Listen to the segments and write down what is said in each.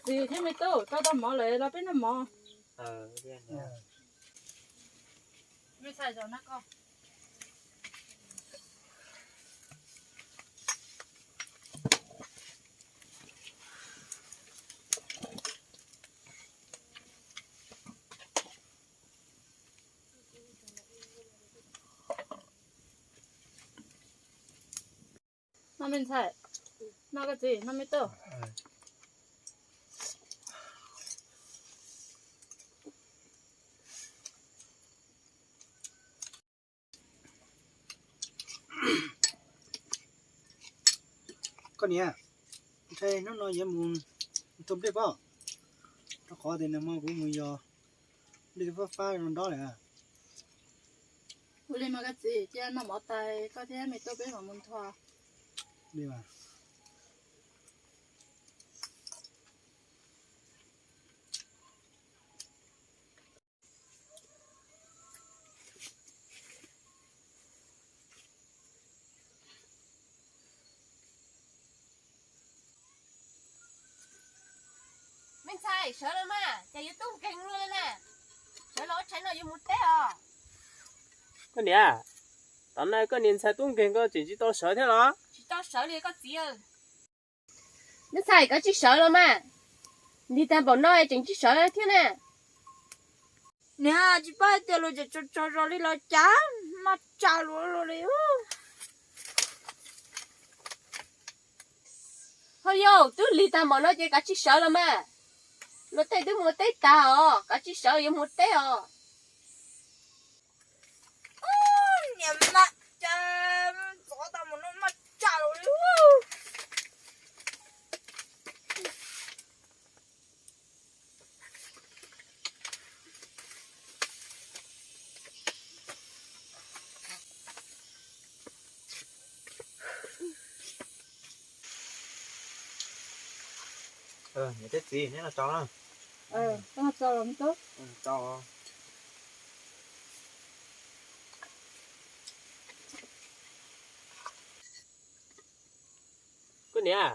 Txiv thiab me tub, rau tau mov lawm los peb noj mov. Noj me ntxhais, noj koj txiv, noj me tub. Koj niam, ntshai hnub no yuav mus tua nplej pob, rau qhov tias nag hmo kuv mus yos nplej fab fab zoo nrob lawm. Ua li mas koj txiv, cia noj mov tas koj thiab me tub peb mam mus nthua. Me ntxhais, sawv los mas, cas yuav tub nkeeg luaj li na. Sawv los ua tshais no yuav mus teb os. Koj niam, tom no koj niag ntxhais tub nkeeg ko tseem tsis tau sawv thiab los? Tsis tau sawv li koj txiv. Me ntxhais, koj tsis sawv los mas, lig tag npaum no tseem tsis sawv thiab na. Niam, tsis paub hais tias luag tseem tsaug zog li los cas, maj tsam luag li. Ho yog twb lig tag npaum no ces koj tsis sawv los mas. Luag tej twb mus teb tag os, koj tsis sawv yuav mus teb os. Niam, maj tsam, ntxov tag npaum no maj tsam luag li. Niam thiab txiv, neb los tso na. Tso los tub. Koj niam,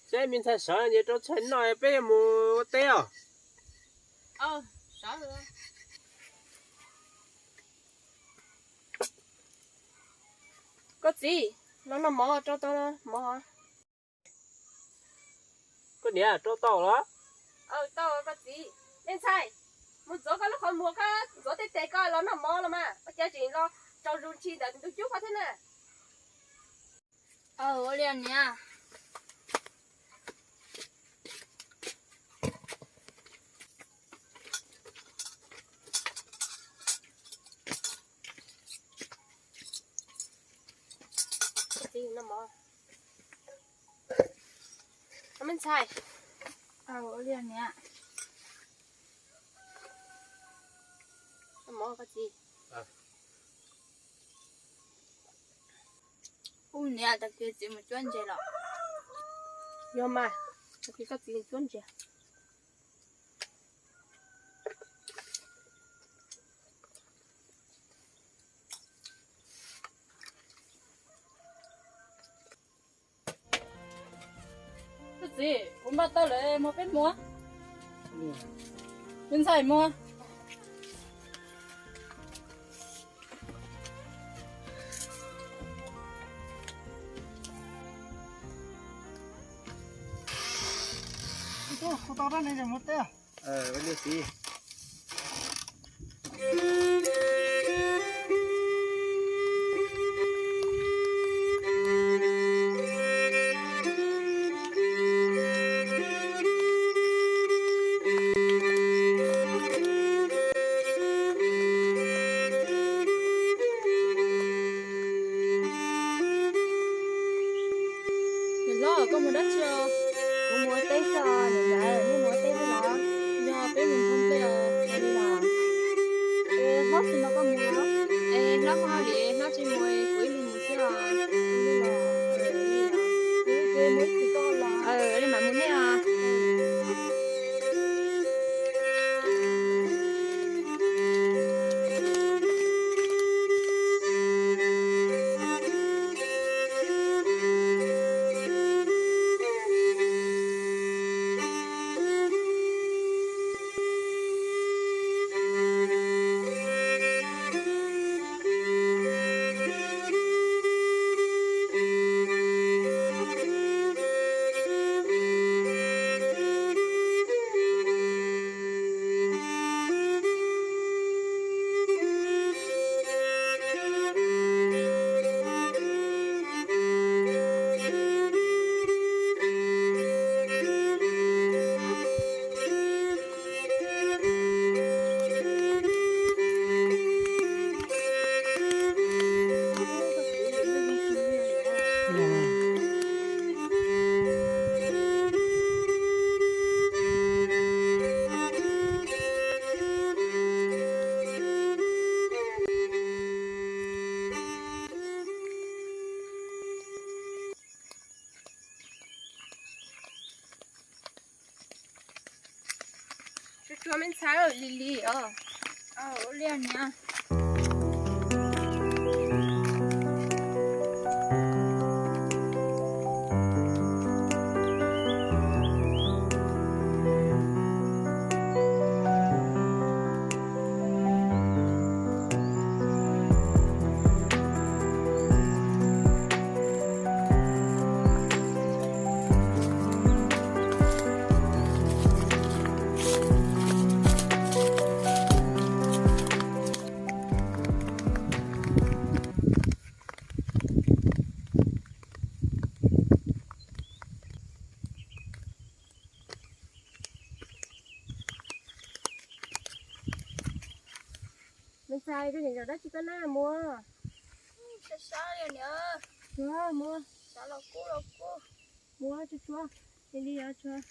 seb me ntxhais sawv ces rau tshais noj peb yuav mus ua teb os. Koj txiv, los noj mov, rau tau mov. Koj niam, rau tau los? Tau koj txiv. Me ntxhais, mus ntxuav koj lub qhov muag, koj ntxuav tej tes koj los noj mov los mas, ua cas tseem los tsaus zus ntshis ntawm ntug cub koj thiab na. Ua li niam. Me ntxhais, ua li niam. Noj mov koj txiv. Ub niam, tag kis txiv mus cuab ntses los? Yog mas, tag kis koj txiv mus cuab ntses. Koj txiv, kuv npaj tau lawm, mus peb mus. Me ntxhais mus. Kuv tau rab ne es mus teb. Niam hlob, koj mus dab tsi os? Kuv mus ua teb xwb, niam yau, nej mus ua teb xwb los? Yog peb mus nthua nplej. Tsuag me ntxhais, lim lim os. Ua li niam. Me ntxhais, koj nyiam zaum dab tsi koj nab muab. Sab sab li niam. Muab, muab. Sab los kub los kub. Muab tsuag tsuag li li os tsuag.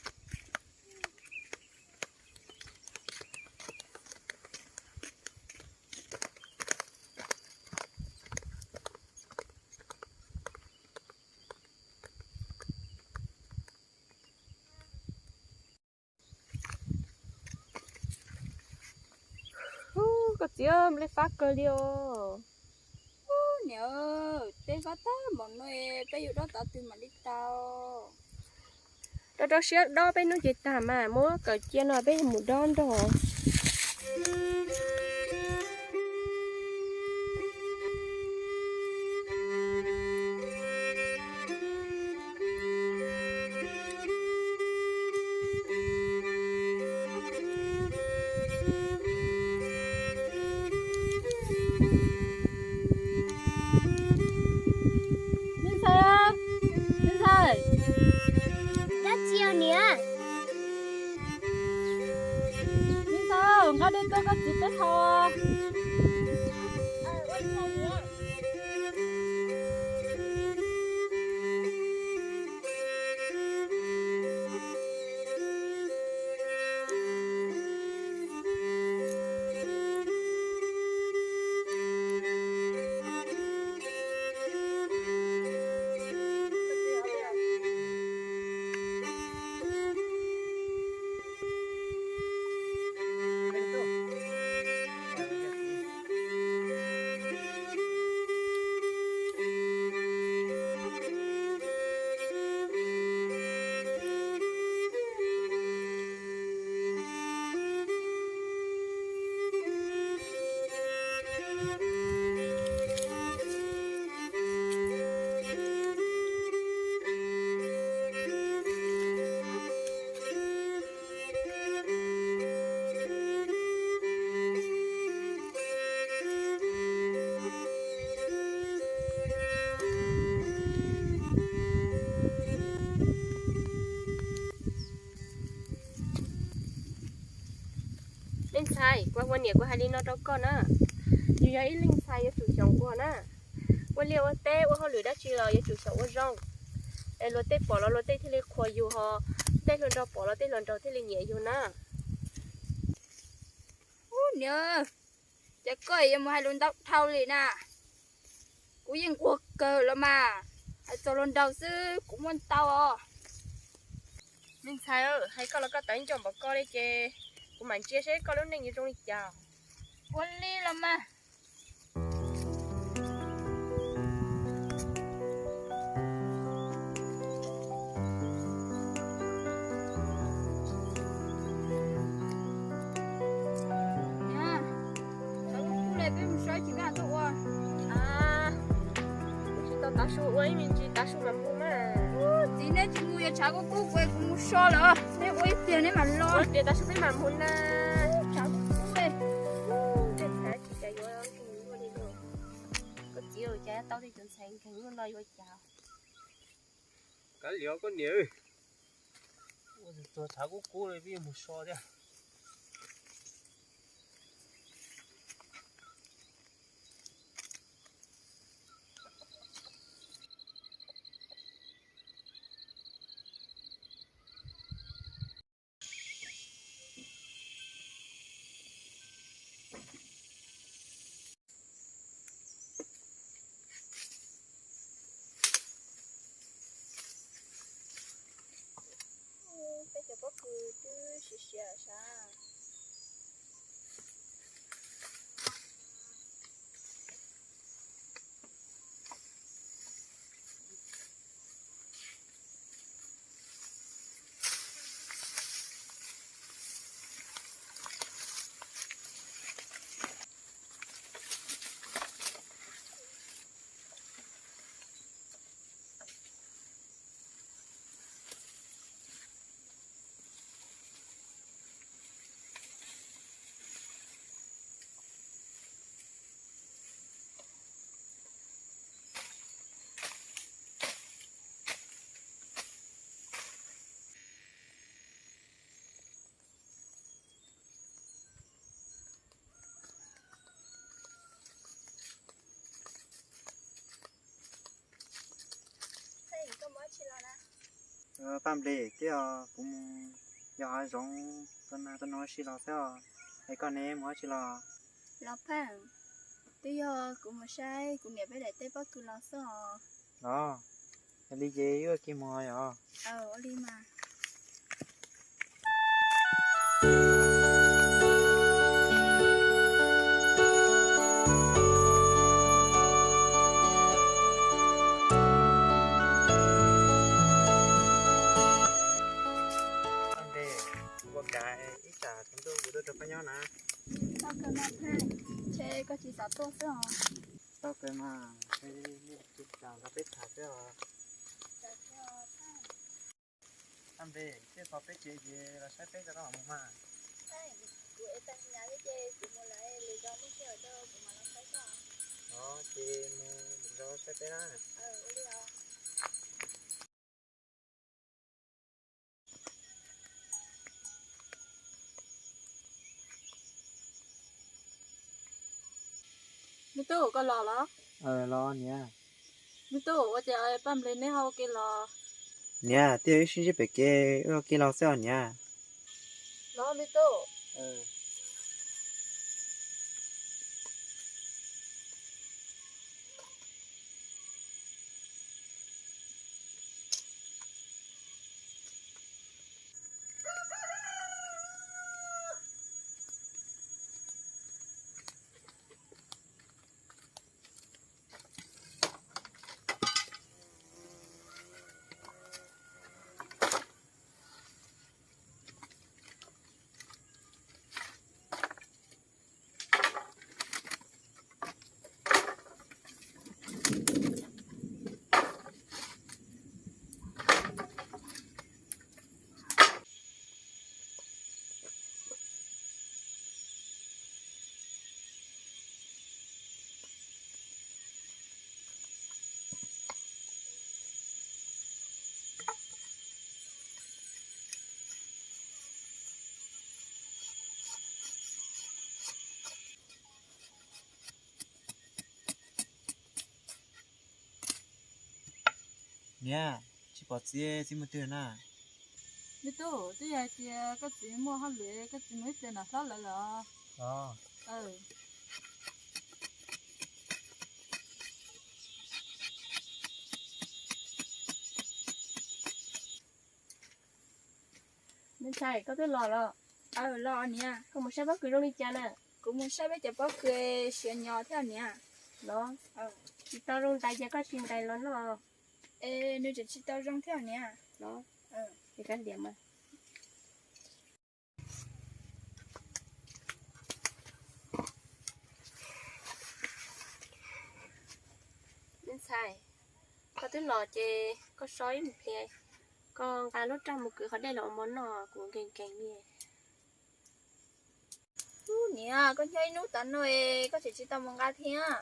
Ub, koj txiv, lej fab kawg li os. Ub niam, tej fab tag npaum no peb yuav dob tau twg mam li tau. Rau rau siab dob peb hnub ces tag mas muab kawm cia no peb mus dob nrog. Me ntxhais, me ntxhais. Dab tsi os niam? Me ntxhais, nqa dej tuaj koj txiv peb haus. Leej ntxhais, kuv ua niam kuv hais li no rau koj na, yus yog ib leej ntxhais yuav tsum xyaum nquag na. Ua liaj ua teb ua hauj lwm dab tsi los yuav tsum xyaum ua zoo, es luag tej pom los luag tej thiaj li qhuas yus ho, tej hluas nraug pom los tej hluas nraug thiaj li nyiam yus na. Ub niam, ces koj yuav mus hais lus ntau dhau li na. Kuv yeej nquag kawg los mas, hais txog hluas nraug xwb kuv muaj ntau os. Me ntxhais, hais koj los koj tawv ncauj npaum ko li ces kuv mam ntsia seb koj lub neej yuav zoo li cas. Ua li los mas. Tshav kub kub li peb mus so tsis peb tuaj ua. Tsis tau tav su ua ib me ntsis tav su mam mus mas. Txiv, neb tsis mus, yog tshav kub kub kuv, kuv mus so lawm, neb ua ib pliag neb mam los. Ua pliag tav su peb mam mus na. Tshav kub kub li. Tej txhav tsis cas yuav nkeeg luaj li lauj. Koj txiv, cas tau tej cov ntxhais nkeeg luaj no yuav cas. Kav liam koj niam, ua txog tshav kub kub li peb yuav mus so thiab. Peb cov pob kws twb siav siav sas. Paj Nplej, twb yog kuv mus yos hav zoov tau nag tau noog ua si los xwb os. Es koj ne, mus ua dab tsi los? Los Pheej, twb yog kuv mus saib kuv niam peb daim teb pob kws los xwb os. Los, yog li ces wb ua ke mus yom. Ua li mas. Ua cas ib tsam tsaus ntuj kuv tuaj nrog koj nyob na. Tau kawg mas Pheej, ntshe koj tsis xav tuaj xwb os. Tau kawg mas, ntshe ib tsam nrog peb tham xwb os. Paj Nplej, thiaj txog peb tsev ces los saib peb tso rau hauv mus mas. Kuv ev tag hnyav thiab ces kuv mus lawm, lwm zaus muaj sij hawm rau kuv mam los saib koj. Os, ces mus lwm zaus saib peb na. Me tub, koj los los? Los niam. Me tub, ua cas Paj Nplej neb ho ua ke los? Niam, twb yog wb sib ntsib pem kev wb ua ke los xwb os niam. Los me tub. Niam, tsis pom txiv, txiv mus twg na? Me tub, twb yog hais tias koj txiv muaj hauj lwm, koj txiv mus ib teg nram hlob lawv lawm. Me ntxhais, koj twb los los? Aw, los niam. Koj mus saib pob kws zoo li cas na? Kuv mus saib peb cov pob kws siav nyos thiab niam. Los, tsis tau zoo ntais ces koj tsis ntais los noj. Es nws tseem tsis tau zoo thiab niam. Los, es koj liam mas. Me ntxhais, koj twb los ces koj so ib pliag, koj nqa lub raj mus kwv qhov dej los ua mov noj, kuv nkees nkees li. Ub niam, koj nyob ib hnub tas no es koj tseem tsis tau mus nqa thiab.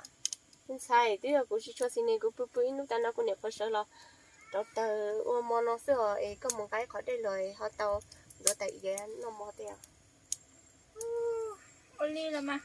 Me ntxhais, twb yog kuv tsis tshua xis nees, kuv pw pw ib hnub tas no kuv niam qhuav sawv los rauv taws ua mov no xwb os, es koj mus nqa ib qhov dej los ho tau ntxuav tais iav noj mov thiab. Ua li los mas.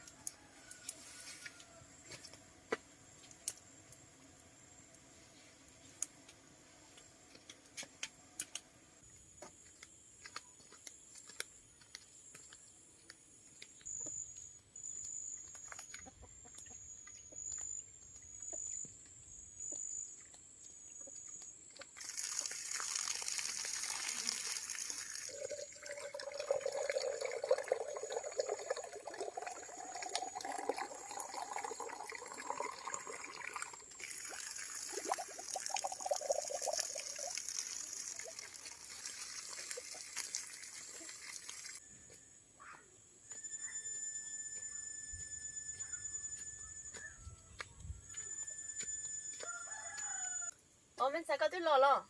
Os, me ntxhais, koj twb los los?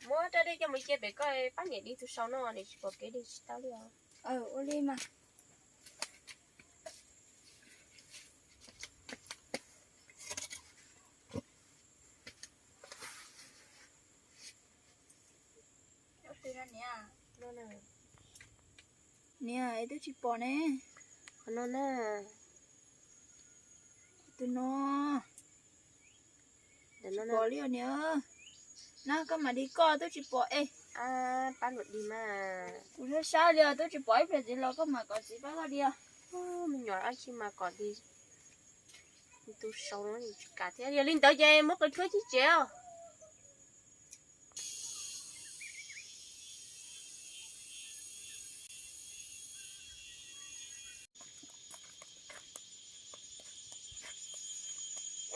Muab rab dej coj mus cia pem koj, pab niam dig tus sau no, niam tsis pom kev dig tsis tau li os. Ua li mas. Niam, es twb tsis pom ne. Qhov no na. Tus no. Tsis pom li os niam. No koj mam li koj twb tsis pom es. Pab luam dig mas. Kuv sab sab li os, twb tsis pom ib pliag txiv los koj mam kom txiv pab koj dig os. Me nyuam ab tsi mas kom dig. Tus sau no tsis kam thiab, yog li ntawd ces muab qws rhuav cib tsev os.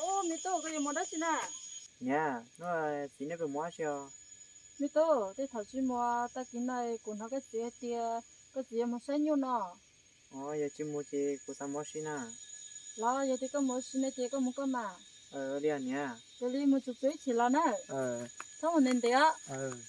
Ub, me tub, koj yuav mus dab tsi na? Niam, hnub txiv nej puas mus dab tsi os? Me tub, tej thaum tsis mus, tag kis no kuv hnov koj txiv hais tias koj txiv yuav mus saib nyuj no. Yog tsis mus ces kuv xav mus ua si na. Los yog tias koj mus ua si no ces koj mus koj mas. Li niam. Cia li mus tsuag tsuag ib chim los na. Txhob mus ntev ntev os.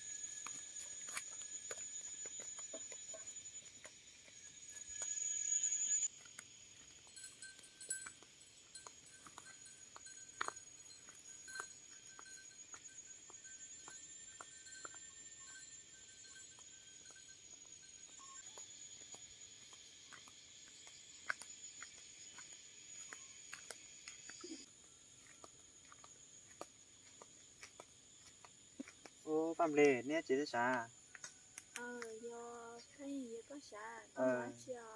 Ub, Paj Nplej, neb tsev thiab sav?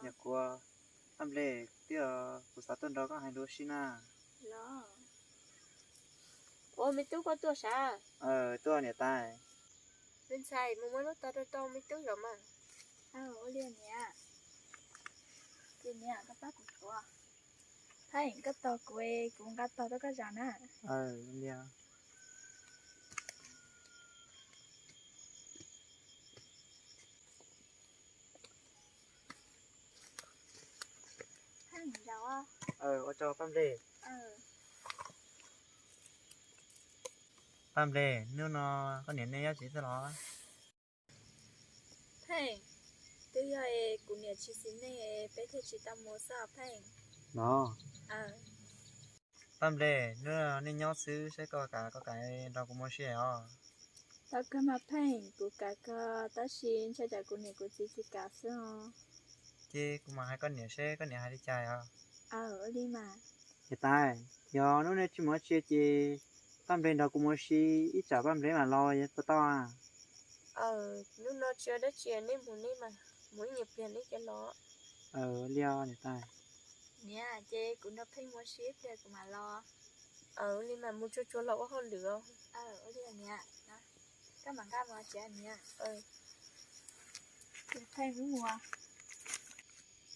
Yog kuv, Paj Nplej, twb yog kuv xav tuaj nrog koj hais lus ua si na. Ua me tub koj tuaj sav? Tuaj niam tais. Me ntxhais, mus muab lub tog rau rau me tub zaum mas. Ua li niam. Ces niam koj pab kuv tuav. Pheej, koj tos kuv es kuv nqa tog rau koj zaum na. Pheej, zaum. Ua tsaug Paj Nplej. Paj Nplej, hnub no koj niam nej nyob tsev xwb los? Pheej, twb yog es kuv niam tsis xis neej es peb thiaj tsis tau mus xwb os Pheej. No, Paj Nplej, hnub no nej nyob xwb saib koj kam koj kam nrog kuv mus ua si os. Tau kawg mas Pheej, kuv kam kawg tab sis ntshai tsam kuv niam kuv txiv tsis kam xwb os. Ces kuv mam hais koj niam seb koj niam hais li cas os. Aw, ua li mas. Niam tais, yog hnub no tsis mus dab tsi ces Paj Nplej nrog kuv mus ua si, ib tsam Paj Nplej mam los yuav tau tau. Aw, hnub no tsis ua dab tsi, neb mus neb mas, mus ib nyuag pliag neb cia los. Aw, ua li os niam tais. Niam, ces kuv nrog Pheej mus ua si ib pliag kuv mam los. Aw, ua li mas mus tsuag tsuag los ua hauj lwm os. Aw, ua li niam, koj mam nqa mus tsev niam. Ces Pheej wb mus.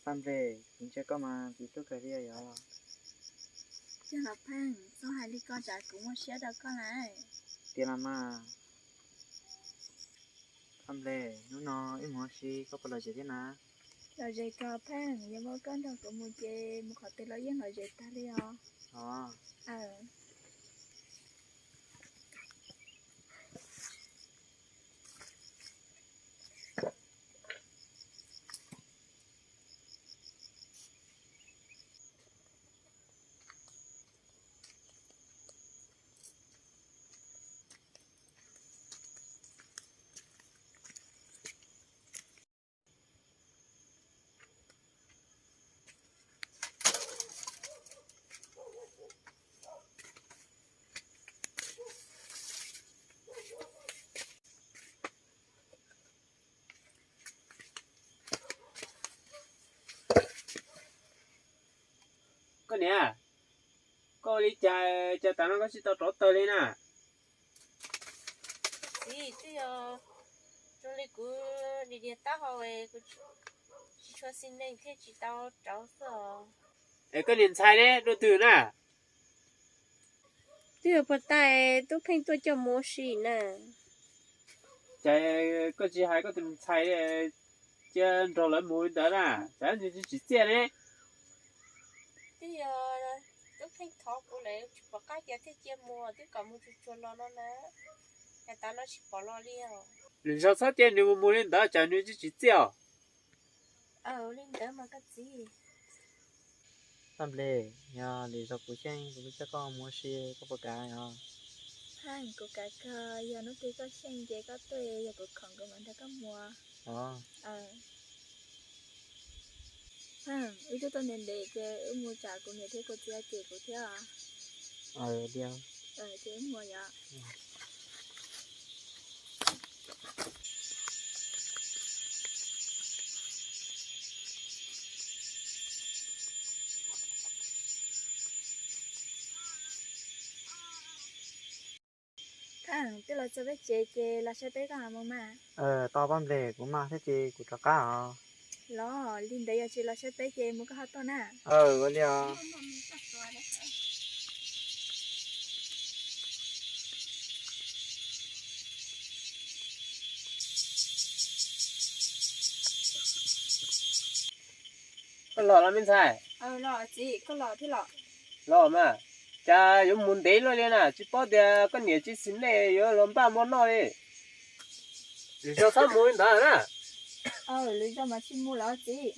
Paj Nplej, kuv ntsia koj mas txiv hlub kawg li yog. Tiag los Pheej, txhob hais li ko tsam kuv muaj siab rau koj na. Tiag los mas. Paj Nplej, hnub no wb mus ua si koj puas lom zem thiab na? Lom zem kawg Pheej, yog muaj koj nrog kuv mus ces mus qhov twg los yeej lom zem tag li os. Os. Koj niam, koj ua li cas cas tas no koj tsis tau rov tawm li na? Txiv, twb yog zoo li kuv dim diav taub hau es kuv tsis tshua xis neej thiaj tsis tau rauv xwb os. Es koj niam ntxhais ne, dua twg na? Twb yog puag ta Tub Pheej tuaj coj mus ua si na. Cas koj tsis hais koj tus ntxhais cia nrog lawv mus li ntawd na, cas nws tsis txiaj ne? Twb yog Tub Pheej thov kuv lawm tsis pom qab ces thiaj cia mus, twb kom mus tsuag tsuag los no na. Cas tav no tsis pom los li os. Lwm zaug txhob cia nws mus mus li ntawd, tsam nws tsis txiaj os. Aw, li ntawd mas koj txiv. Paj Nplej, yog lwm zaug kuv xyeej kuv coj koj mus ua si koj puas kam os? Pheej, kuv kam kawg, yog hnub twg koj xyeej ces koj tuaj, yog kuv khoom kuv mam nrog koj mus. Os. Pheej, wb twb tuaj ntev ntev ces wb mus tsam kuv niam thiab kuv txiv cem kuv thiab os. Aw, li os. Ces wb mus yom. Teej, twb los txog peb tsev ces los saib peb koj ho mus mas. Tau paj nplej kuv maj thiab ces kuv rov qab os. Los li ntawd yog tsis los saib peb ces mus koj ho tuaj na. Ua li os. Koj los los me ntxhais? Los txiv, koj los thiab los? Los mas, cas yuav mus ntev luaj li na, tsis paub tias koj niam tsis xis nej yuav los npaj mov noj li. Lwm zaus txhob mus li ntawd na. Lwm zaus mas tsis mus lawm txiv.